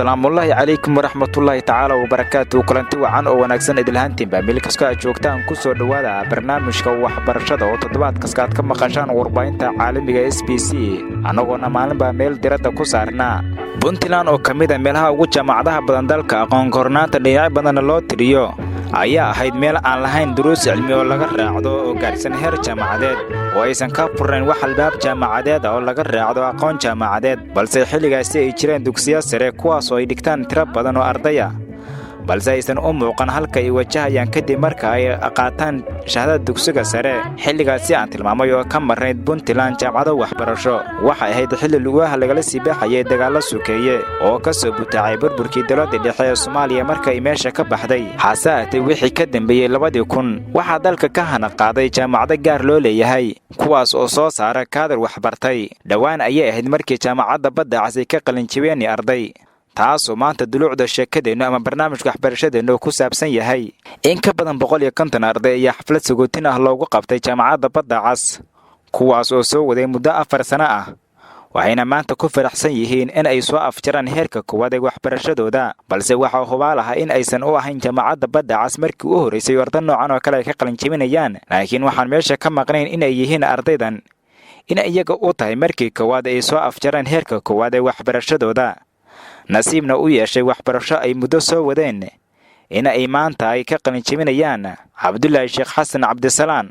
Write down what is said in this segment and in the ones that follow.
Asalaamullaahi calaykum waraxmatullaahi tacaala wabarakaatu. Kulanti wacan oo wanaagsan idilhaantiinba meel kastoo aad joogtaan, ku soo dhowaada barnaamijka waxbarashada oo toddobaad kasta aad ka maqashaan warbaahinta caalamiga SBC, annagoona maalinbaa meel diradda ku saarnaa. Puntland oo ka mid a meelaha ugu jaamacadaha badan dalka, aqoon korornaanta dhinacyo badanna loo tiriyo, ayaa ahayd meel aan lahayn duruus cilmi oo laga raacdo oo gaarsan heer jaamacadeed, oo aysan ka furnayn wax albaab jaamacadeed ah oo laga raacdo aqoon jaamacadeed, balse xilligaasi ay jireen dugsiyo sare, kuwaas oo ay dhigtaan tiro badan oo arday ah, balse aysan u muuqan halka ay wajahayaan kadib marka ay qaataan shahaadada dugsiga sare. Xilligaasi aan tilmaamay oo ka marnayd Puntland jaamacado waxbarasho, waxay ahayd xilli lugaha lagala sii baxayay dagaallo sukeeye oo ka soo butaacay burburkii dowladda dhexe ee Soomaaliya marka ay meesha ka baxday. Hase aatee, wixii ka dambeeyey 2000, waxaa dalka ka hana qaaday jaamacado gaar loo leeyahay, kuwaas oo soo saara kaadar waxbartay. Dhowaan ayay ahayd markii Jaamacadda Badda Cas ay ka qalinjibeen arday, taasoo maanta duluucda sheekadeennu ama barnaamijka waxbarashadeennu ku saabsan yahay. In ka badan 150 arday ayaa xaflad sagootin ah loogu qabtay Jaamacadda Badda Cas, kuwaas oo soo waday muddo 4 sano ah, waxayna maanta ku faraxsan yihiin in ay soo afjaraan heerka koowaad ee waxbarashadooda. Balse waxaa hubaal ah in aysan u ahayn Jaamacadda Badda Cas markii u horraysay arda noocan oo kale ay ka qalinjibinayaan, laakiin waxaan meesha ka maqnayn in ay yihiin ardaydan in iyaga u tahay markii koowaad ay soo afjaraan heerka koowaad ee waxbarashadooda, nasiibna u yeeshay waxbarasho ay muddo soo wadeen in ay maanta ay ka qalinjibinayaan. Cabdulaahi Sheekh Xasan Cabdisalaan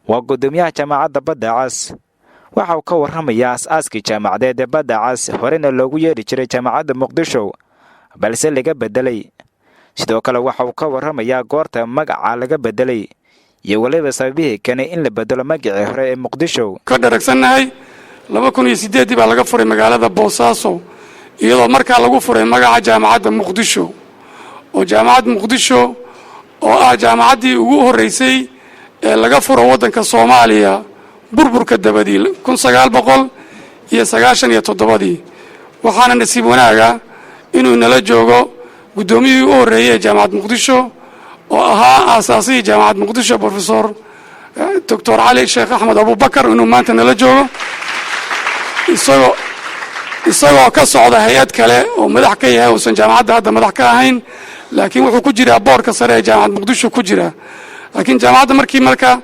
waa guddoomiyaha Jaamacadda Badda Cas. Waxa uu ka warramayaa as-aaskii jaamacadeed ee Badda Cas, horena loogu yeedhi jiray Jaamacadda Muqdisho, balse laga beddelay. Sidoo kale waxa uu ka warramayaa goorta magaca laga beddelay iyo weliba sababihii keenay in la beddelo magacii hore ee Muqdisho. Ka dharagsannahay, 2008-dii baa laga furay magaalada Boosaaso, iyadoo markaa lagu furay magaca Jaamacadda Muqdisho, oo Jaamacadda Muqdisho oo ah jaamacaddii ugu horreysay ee laga furo waddanka Soomaaliya burburka dabadii, 1997-dii. Waxaana nasiib wanaaga inuu nala joogo guddoomiyihii u horreeyey ee Jaamacad Muqdisho, oo ahaa aasaasihii Jaamacad Muqdisho, Professor Doctor Cali Sheekh Axmed Abubakar, inuu maanta nala joogo, isagoo ka socda hay-ad kale oo madax ka yahay, uusan jaamacadda hadda madax ka ahayn, laakiin wuxuu ku jiraa boardka sare ee Jaamacad Muqdisho ku jira. Laakiin jaamacadda markii marka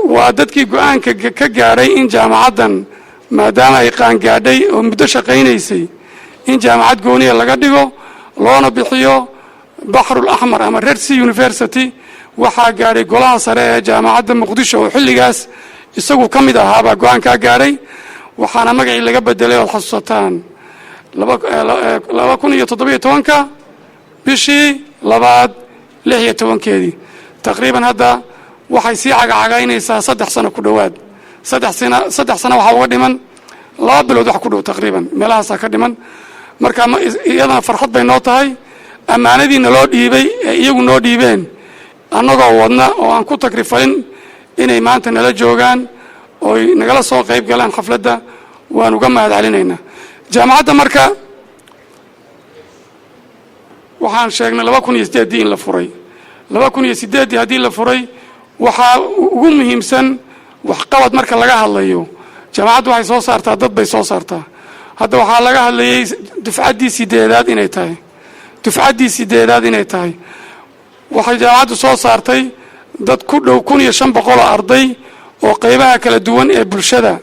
waa dadkii go-aanka ka gaadhay in jaamacaddan, maadaama ay qaangaadhay oo muddo shaqaynaysay, in jaamacad gooniya laga dhigo, loona bixiyo Baxrul Axmar ama Red Sea University. Waxaa gaadhay golaha sare ee Jaamacadda Muqdisho, oo xilligaas isagu ka mid ahaabaa go-aankaa gaadhay. Waxaana magacii laga bedelay, ood xasuusataan, 2017-ka bishii labaad 16-keedii taqriiban. Hadda waxay sii cagacagaynaysaa 3 sano ku dhowaad. 3 sano, 3 sano waxaa uga dhiman 2 bilood wax ku dhow taqriiban, meelahaasaa ka dhiman. Marka iyadana farxad bay noo tahay ammaanadiina loo dhiibay ee iyagu noo dhiibeen, annagoo wadna oo aan ku takrifalin, inay maanta nala joogaan ooy nagala soo qayb galaan xafladda. Waan uga mahad celinaynaa jaamacadda. Marka waxaan sheegnay 2008-dii in la furay. 2008-dii haddii la furay, waxaa ugu muhiimsan waxqabad marka laga hadlayo, jaamacaddu waxay soo saartaa dad bay soo saartaa. Hadda waxaa laga hadlayay dufcaddii sideedaad inay tahay, dufcaddii sideedaad inay tahay. Waxay jaamacaddu soo saartay dad ku dhow 1500 oo arday oo qaybaha kala duwan ee bulshada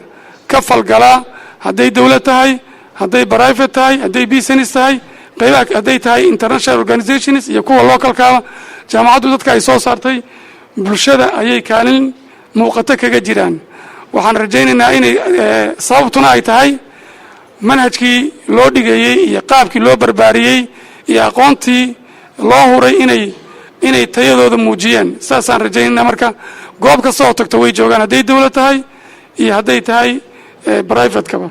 ka falgalaa, hadday dowlad tahay, hadday private tahay, hadday business tahay, qaybaha hadday tahay, international organizations iyo kuwa localkaaba. Jaamacaddu dadka ay soo saartay bulshada ayay kaalin muuqato kaga jiraan. Waxaan rajaynaynaa inay sababtuna ay tahay manhajkii loo dhigeeyey iyo qaabkii loo barbaariyey iyo aqoontii loo huray inay tayadooda muujiyeen. Saasaan rajaynaynaa. Marka goob kasta oo tagto way joogaan, hadday dowlad tahay iyo hadday tahay privatekaba.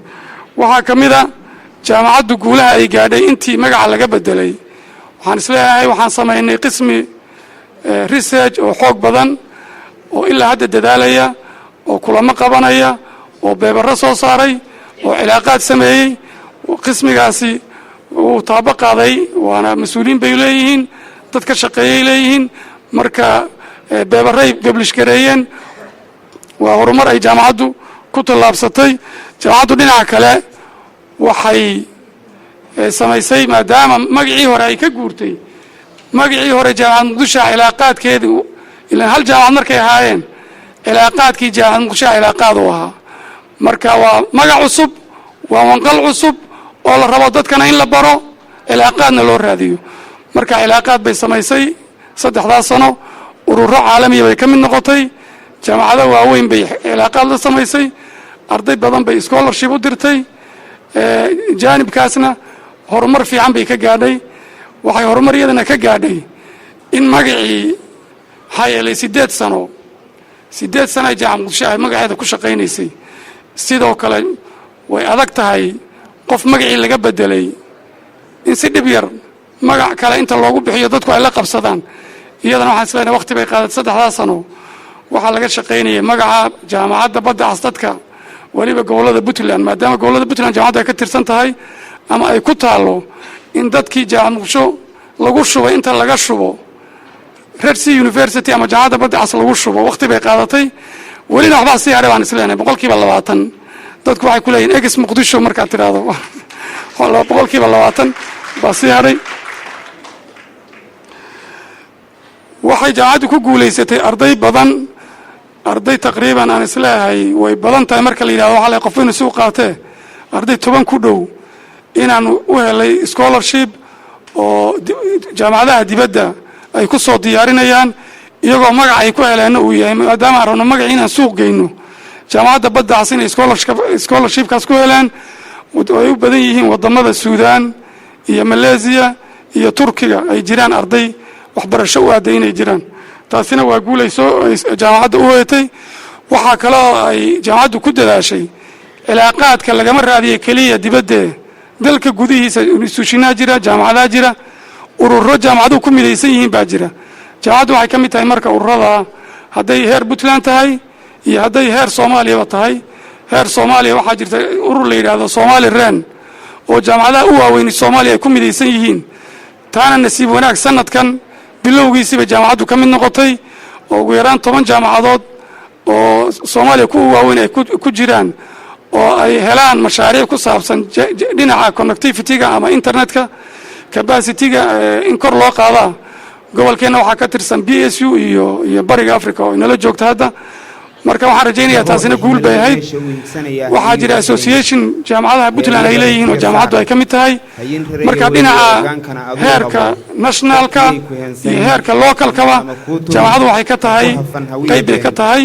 Waxaa ka mid a jaamacaddu guulaha ay gaadhay intii magaca laga bedelay. Waxaan isleeyahay waxaan samaynay qismi research oo xoog badan, oo ilaa hadda dadaalaya, oo kulamo qabanaya, oo papero soo saaray, oo cilaaqaad sameeyey. Qismigaasi wuu taabo qaaday, waana mas-uuliyiin bay leeyihiin, dad ka shaqeeyay leeyihiin. Marka paperay publish gareeyeen. Waa horumar ay jaamacaddu ku tallaabsatay. Jaamacaddu dhinaca kale waxay samaysay, maadaama magacii hore ay ka guurtay. Magacii hore Jaamacad Muqdisho cilaaqaadkeedii, ilaan hal jaamacad markay ahaayeen, cilaaqaadkii Jaamacad Muqdisho cilaaqaad u ahaa. Marka waa magac cusub, waa wanqal cusub oo la rabo dadkana in la baro, cilaaqaadna loo raadiyo. Marka cilaaqaad bay samaysay 3-daas sano, ururo caalamiya bay ka mid noqotay, jaamacado waaweyn bay cilaaqaad la samaysay, arday badan bay scholarship u dirtay. Jaanibkaasna horumar fiican bay ka gaadhay. Waxay horumar iyadana ka gaadhay in magacii, maxaa yeelay 8 sano, 8 sano ay Jaamacad Muqdisho ay magaceeda ku shaqaynaysay. Sidoo kale way adag tahay qof magacii laga bedelay in si dhib yar magac kale inta loogu bixiyo dadku ay la qabsadaan. Iyadana waxaan isleenahay waqti bay qaadatay. 3-daas sano waxaa laga shaqaynayay magaca Jaamacadda Badda Cas, dadka weliba gobollada Puntland, maadaama gobollada Puntland jaamacaddu ay ka tirsan tahay ama ay ku taallo, in dadkii Jaamacad Muqdisho lagu shubay inta laga shubo Red Sea University ama Jaamacadda Badda Cas lagu shubo, waqti bay qaadatay. Welina waxbaa sii hadhay baan isleenahay, 20%. Dadku waxay ku leeyihin ex Muqdisho markaad tidhaahdo, 20% baa sii hadhay. Waxay jaamacaddu ku guulaysatay arday badan, arday taqriiban aan isleeyahay way badan tahay marka la yidhahdo, waxa la qof inuu si u qaatee, arday 10 ku dhow inaan u helay scholarship oo jaamacadaha dibadda ay ku soo diyaarinayaan, iyagoo magac ay ku heleenna uu yahay, maadaama aan rabno magacii inaan suuq geyno, Jaamacadda Badda Cas, inay scholarshipkaas ku heleen. Ay u badan yihiin waddamada Suudaan iyo Malaysiya iyo Turkiga ay jiraan, arday waxbarasho u aaday inay jiraan. Taasina waa guulayso jaamacadda u hoyatay. Waxaa kaloo ay jaamacaddu ku dadaashay cilaaqaadka lagama raadiyo keliya dibaddee, dalka gudihiisa institutionaa jira, jaamacadaa jira, ururo jaamacaduhu ku midaysan yihiin baa jira. Jaamacaddu waxay ka mid tahay marka ururada, hadday heer Puntland tahay iyo hadday heer Soomaaliyaba tahay. Heer Soomaaliya waxaa jirta urur la yidhaahdo Somali REN oo jaamacadaha u waaweyn Soomaaliya ay ku midaysan yihiin. Taana nasiib wanaag sanadkan bilowgiisiiba jaamacaddu ka mid noqotay, oo ugu yaraan 10 jaamacadood oo Soomaaliya ku waaweyn ay ku jiraan, oo ay helaan mashaariic ku saabsan dhinaca connectivity-ga ama internetka capacity-ga in kor loo qaadaa. Gobolkeenna waxaa ka tirsan BSU iyo Bariga Africa oo inala joogta hadda. Marka waxaan rajaynayaa taasina guul bay ahayd. Waxaa jira association jaamacadaha Puntland ay leeyihiin oo jaamacaddu ay ka mid tahay. Marka dhinaca heerka nationalka iyo heerka localkaba jaamacaddu waxay ka tahay, qayb bay ka tahay.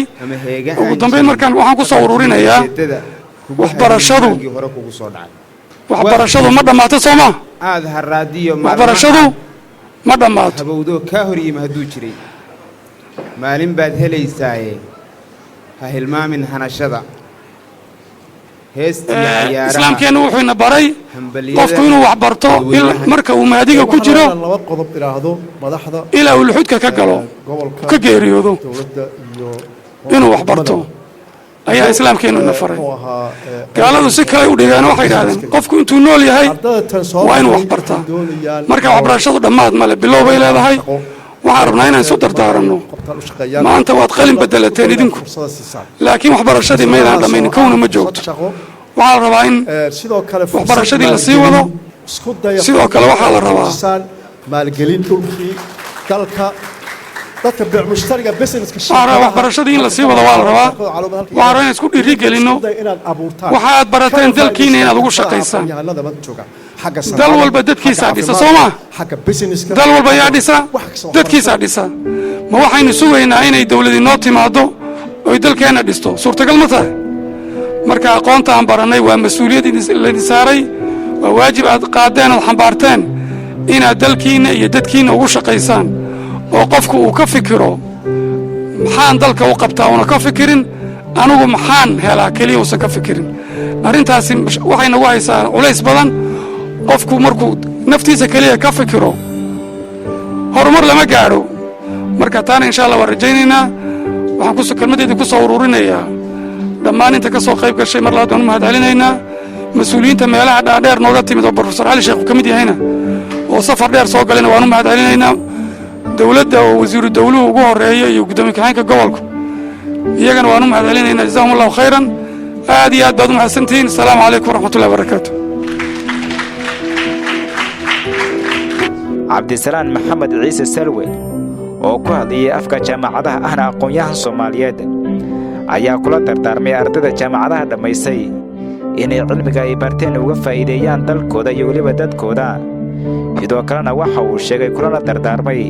Ugu dambeyn markaan waxaan ku soo ururinayaa, waxbarashadu ma dhammaato, soo ma? Aad haraadiyo. Waxbarashadu ma dhammaato. Habowdoo kaa hor yimi hadduu jiray, maalin baad helaysaaye, ha hilmaamin hanashada heestii cayaaraha. Islaamkeennu wuxuu ina baray hambalyada qofku inuu wax barto dadweynaha. Marka uu mahdiga ku jiro Waxaan laba qodob idhaahdo madaxda ilaa uu luxudka ka galo, gobolka, ka geeriyoodo, dowladda iyo inuu wax barto ayaa islaamkeennu ina faray. Muxuu ahaa, Gaaladu si kale u dhigeen, waxay idhahdeen qofku intuu nool yahay ardada tan soo waa inuu baxay wax bartaa. waxay doonayaan Marka waxbarashadu dhammaad male, bilow bay leedahay. shaqo. Waxaan rabnaa inaan isu dardaaranno. Qabtaan u shaqeeyaan. Maanta waad qalin bedelateen idinku, fursada siisaan. laakiin waxbarashadii maydaan dhammaynin, kowna ma joogto. Shaqo. Waxaa la rabaa in Sidoo kale fursad waxbarashadii la sii wado. Isku daya Sidoo kale waxaa la rabaa siisaan maalgelin dhulkii dalka, dadka beec mushtariga, businesska. Waxaa la rabaa waxbarashadii in la sii wado waa la rabaa. Waxaa la rabaa inaan isku dhiirigelinno. Inaad abuurtaan. Waxaad barateen Kana dalkiina inaad ugu faa'iidaystaan shaqaysaan. aqoon-yahanada maanta jooga. Xagga Dal sanacada, walba dadkiisaa xagga dhisa, caafimaadka, soo ma? xagga businesska. Dal walba yaa dhisa? Wax kasta oo Dadkiisaa dhisa. Ma waxaynu sugaynaa inay dawladi noo timaaddo oy dalkeenna dhisto? Suurtagal ma tahay? Marka aqoonta aan barannay waa mas-uuliyad laydin saaray, waa waajib aad qaadeen ood xambaarteen inaad dalkiinna iyo dadkiinna ugu shaqaysaan, oo qofku uu ka fikiro maxaan dalka u qabtaa, una ka fikirin anigu maxaan helaa keliya uusan ka fikirin. Arrintaasi waxay nagu haysaa culays badan. Qofku markuu naftiisa keliya ka fikiro, horumar lama gaadho. Marka taana insha Allah waan rajaynaynaa. Waxaan kus kelmaddeedii ku soo ururinayaa, dhammaan inta ka soo qayb gashay mar labaad waan u mahad celinaynaa. Mas-uuliyiinta meelaha dhaadheer nooga timid oo Professor Cali Sheekh uu ka mid yahayna oo safar dheer soo galayna waan u mahad celinaynaa. Dowladda oo wasiiru dawluhu ugu horreeyo iyo guddoomiye ku-xigeenka gobolku, iyagana waan u mahad celinaynaa. Jazaahum Allahu khayran. Aad iyo aad baad u mahadsantihiin. Asalaamu calaykum waraxmatullahi wabarakaatu. Cabdisalaan Maxamed Ciise Salwe oo ku hadlayay afka jaamacadaha ahna aqoon-yahan Soomaaliyeed ayaa kula dardaarmay ardayda jaamacadaha dhammaysay inay cilmiga ay barteen uga faa'iideeyaan dalkooda iyo weliba dadkooda. Sidoo kalena waxa uu sheegay kulana dardaarmay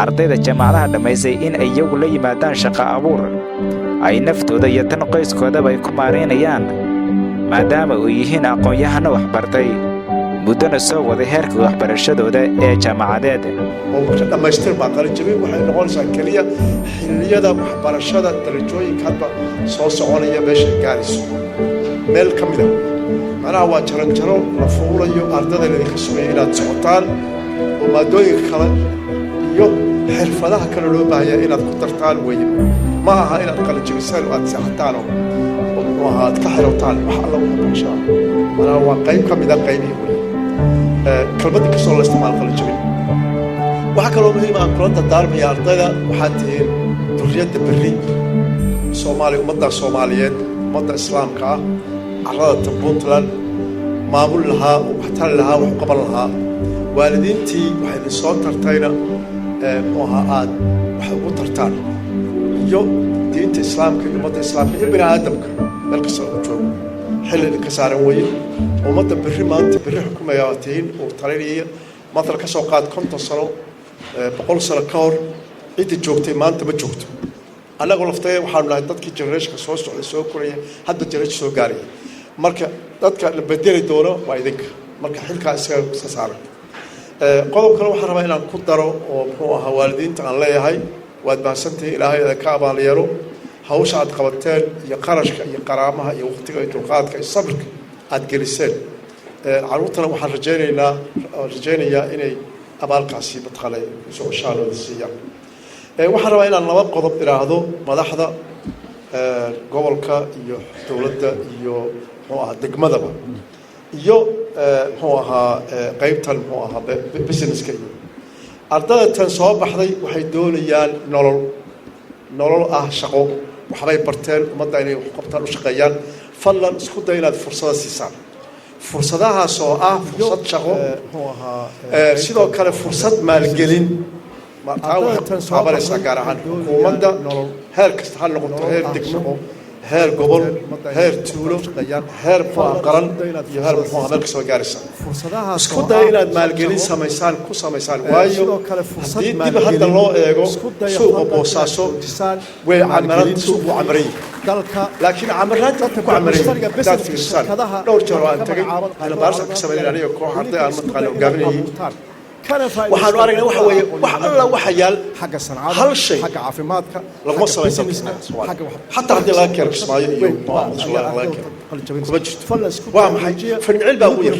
ardayda jaamacadaha dhammaysay in ay iyagu la yimaadaan shaqo abuur ay naftooda iyo tan qoyskoodaba ay ku maaraynayaan, maadaama uu yihiin aqoon-yahano waxbartay muddona soo waday heerka waxbarashadooda ee jaamacadeed. Oo marka dhammaystir baa qalinjabin waxay noqonaysaa keliya xilliyada waxbarashada, darajooyinka hadba soo soconaya meesha gaarayso meel ka mida. Macnaha waa jaranjaro la fuulayo. Ardada laydinka sugaya inaad socotaan oo maadooyinka kale iyo xirfadaha kale loo baahaya inaad ku dartaan weeye. Ma aha inaad qalinjabisaan oo aad seexataan oo muxuu ahaa aad ka xirowtaan wax alla waxbarashada. Macnaha waa qayb ka mida qaybihii weeye, kelmadda kastoo la isticmaalo qalinjabin. Waxaa kaloo muhiim aan kula dardaarmaya ardayda: waxaad tihiin durriyadda berri Soomaaliya, ummadda Soomaaliyeed, ummadda Islaamka ah, carrada tan Puntland maamul lahaa oo wax tali lahaa, wax u qaban lahaa. Waalidiintii waxay idin soo tartayna muxuu ahaa aad wax ugu tartaan, iyo diinta Islaamka iyo ummadda Islaamka iyo bini aadamka meel kasta u joogo xilli idinka saaran weeye. Ummadda berri maanta berri xukumaya waa tihiin oo talinaya. Matal ka soo qaad 50 sano, 100 sano ka hor cidda joogtay maanta ma joogto. Annagoo laftaya waxaanu nahay dadkii generationka soo socday, soo koraya, hadda generation soo gaaraya. Marka dadka la bedeli doono waa idinka. Marka xilkaa isaga iska saaran. Qodob kale waxaan rabaa inaan ku daro oo muxuu ahaa waalidiinta aan leeyahay: waad mahadsantihiin, Ilaahay idinka abaal yeelo hawsha aad qabateen iyo qarashka iyo qaraamaha iyo waqtiga iyo dulqaadka iyo sabirka aad geliseen carruurtana. Waxaan rajaynayaa inay abaalkaasi mataqaana kusoo shaalooda siiyaan. Waxaan rabaa inaan laba qodob idhaahdo madaxda gobolka iyo dowladda iyo muxuu ahaa degmadaba iyo muxuu ahaa qeybtan muxuu ahaa businesska iyo ardada tan soo baxday. Waxay doonayaan nolol, nolol ah shaqo. Waxbay barteen, ummadda inay wax qabtaan, u shaqeeyaan. Fadlan isku day inaad fursado siisaan, fursadahaas oo ah fursad shaqo, sidoo kale fursad maalgelin. Taa waxay taabanaysaa gaar ahaan xukuumadda heer kasta ha noqoto, heer degmo, heer gobol, heer tuulo, heer muxuu qaran iyo heer muxuu meel kastaba gaaraysa. Isku daya inaad maalgelin samaysaan, ku samaysaan, waayo haddii dib hadda loo eego suuqa Boosaaso way camaran, suuq wuu camaran yahay, laakiin camaraanta ku camaran yahay haddaad fiirsaan dhowr jeer oo aan tagay cilmi ka samaynay aniga koox arday aan mataqaana hogaaminayay, waxaanu aragnay waxa weeye wax alla waxa yaal hal shay laguma samaysan karto, xataa haddii laga keeno Kismaayo iyo Muqdisho laga keeno kuma jirto. Waa maxay? Fandhicil baa ugu yar,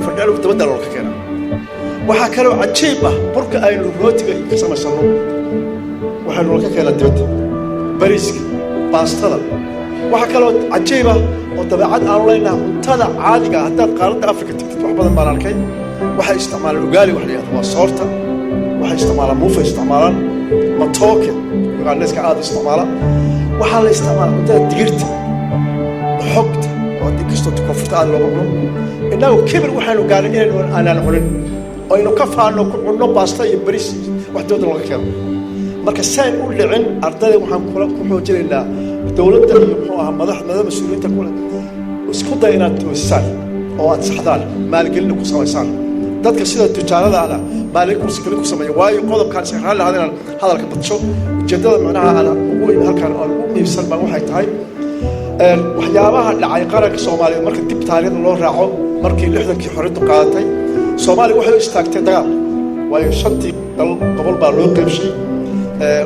fandhicil dabadda looga keena. Waxaa kaloo cajiib ah burka aynu rootiga ka samaysano waxaynu laga keenaa dibadda, bariiska, baastada. Waxaa kaloo cajiib ah oo dabeecad aanu leenahay cuntada caadiga ah. Haddaad qaaradda Afrika tagtid, wax badan baan arkay, waxay isticmaalaan ugaali, wax la yidhahdo waa soorta. Waxay isticmaalaan muufa, isticmaalaan matooke, Ugandeska aada isticmaala. Waxaa la isticmaalaa cuntada digirta, xogta oo inkastoo koonfurta aada looga cuno. Innagu kibir waxaynu gaarnay inaynu aanaan cunin oo aynu ka faanno ku cunno baasta iyo bariis wax dibadda looga keeno. Marka saan u dhicin, ardayda waxaan kula ku xoojinaynaa, dowladda iyo muxuu ahaa madaxda mas-uuliyiinta kule, isku day inaad toosisaan oo aad saxdaan, maalgelina ku samaysaan dadka sida tujaarada ahna maalgelin ku sameeya. Waayo qodobkaan iska raalli ahaada inaan hadalka badsho. Ujeeddada macnaha aan ugu imi halkaan aan ugu muhiimsan baan waxay tahay waxyaabaha dhacay qaranka Soomaaliyeed. Marka dib taariikhda loo raaco, markii 60-kii xorriyaddu qaadatay, Soomaaliya waxay u istaagtay dagaal, waayo shantii dal gobol baa loo qaybshay.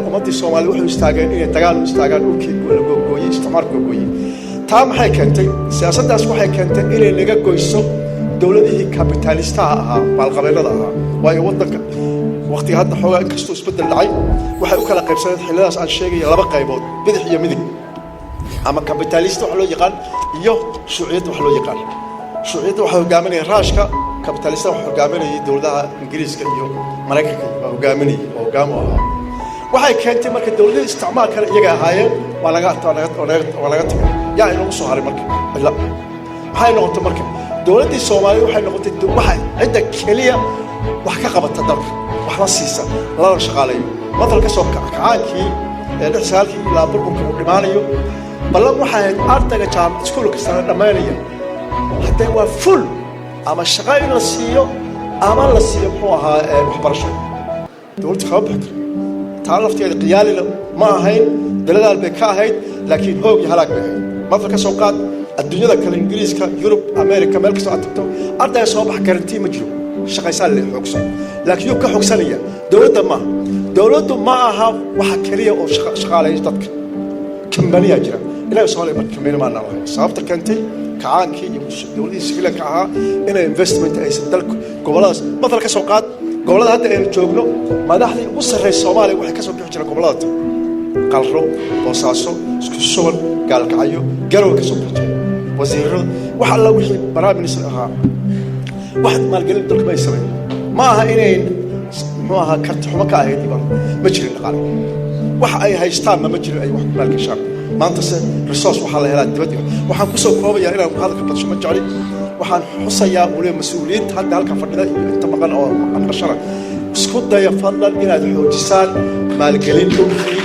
Ummaddii Soomaaliyed waxay u istaageen inay dagaal u istaagaan dhulkii la googooyey, isticmaar googooyey. Taa maxay keentay? Siyaasaddaas waxay keentay inay naga goyso dowladihii kapitaalistaha ahaa, maalqabeennada ahaa. Waayo waddanka waqtiga hadda xoogaa inkastoo isbeddel dhacay, waxay u kala qaybsaneed xilladaas aan sheegaya laba qaybood, bidix iyo midig, ama kapitalista waxa loo yaqaan iyo shuuciyadda waxa loo yaqaan. Shuuciyadda waxaa hogaaminaya Raashka, kapitalista waxaa hogaaminayay dowladaha Ingiriiska iyo Maraykanka baa hogaaminayay oo hoggaam u ahaa. Waxay keentay marka dowladihii isticmaalkana iyaga ahaayeen waa laga tagay. Yaa inoogu soo haray marka? Cidla maxay noqotay marka? Dowladdii Soomaaliya waxay noqotay waxa cidda keliya Wax ka qabata dalka, wax la siisa, lala shaqaaleeyo. Matal ka soo kacaankii ee 69-kii ilaa burburka uu dhimaanayo, ballan waxay ahayd ardayga jaamacad iskuulka sare dhammaynaya haddee waa full ama shaqo in la siiyo ama la siiyo, muxuu ahaa, waxbarasho dowladda kama bixi karo. Taa lafteeda qiyaalina ma ahayn, daladaal bay ka ahayd, laakiin hoog iyo halaag bay ahayd. Matal ka soo qaad adduunyada kale, Ingiriiska, Yurub, America, meel kastoo aad tagto, ardayga soo bax guarantee ma jiro, shaqaysaan le xoogsan. Laakiin yuu ka xoogsanaya? Dowladda maaha. Dowladdu ma aha waxa keliya oo shaqaaleeya dadka. Kambaniyaa jira. Inaga Soomaaliya marka kambani maanaan lahayn. Sababta keentay kacaankii iyo dowladihii siviilanka ahaa inay investment aysan dalka gobolladaas. Matal ka soo qaad gobollada hadda aynu joogno, madaxdii ugu sarreysa Soomaaliya waxay ka soo bixi jireen gobollada tan: Qalro, Boosaaso, Isku Shuban, Gaalkacyo, Garowe ka soo bixi jireen wasiirro, wax alla wixii prime minister ahaa. Wax maalgelin dalka ma ay samayn. Ma aha inay, muxuu ahaa, karti xumo ka ahayd. Ma jirin dhaqaale wax ay haystaanna ma jirin ay wax ku maalgashaan. Maanta se resource waxaa la helaa dibadda. Waxaan kusoo koobayaa, inaan hadalka badsho ma jecli, waxaan xusayaa weliba mas-uuliyiinta hadda halka fadhida iyo inta maqan oo maqashana: isku daya fadlan inaad xoojisaan maalgelin dhulkii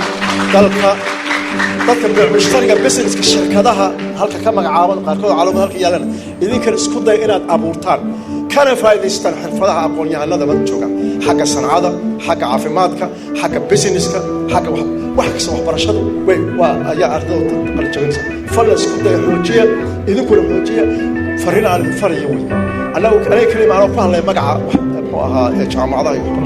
dalka, dadka mushtariga, businesska, shirkadaha halka ka magacaaban qaarkood calaamad halka yaalana. Idinkana isku daya inaad abuurtaan kana faa'iidaystaan xirfadaha aqoon-yahanada mad jooga, xagga sancada, xagga caafimaadka, xagga businesska, xagga wax kasta. Waxbarashadu way waa ayaa ardayda qalinjabinaysa. Fadlan isku daya, xoojiya, idinkuna xoojiya. Farriin aan idin farayo wey. Annagu aniga keliya maanoo ku hadlaya magaca, muxuu ahaa, jaamacadaha iyo waxbarashada.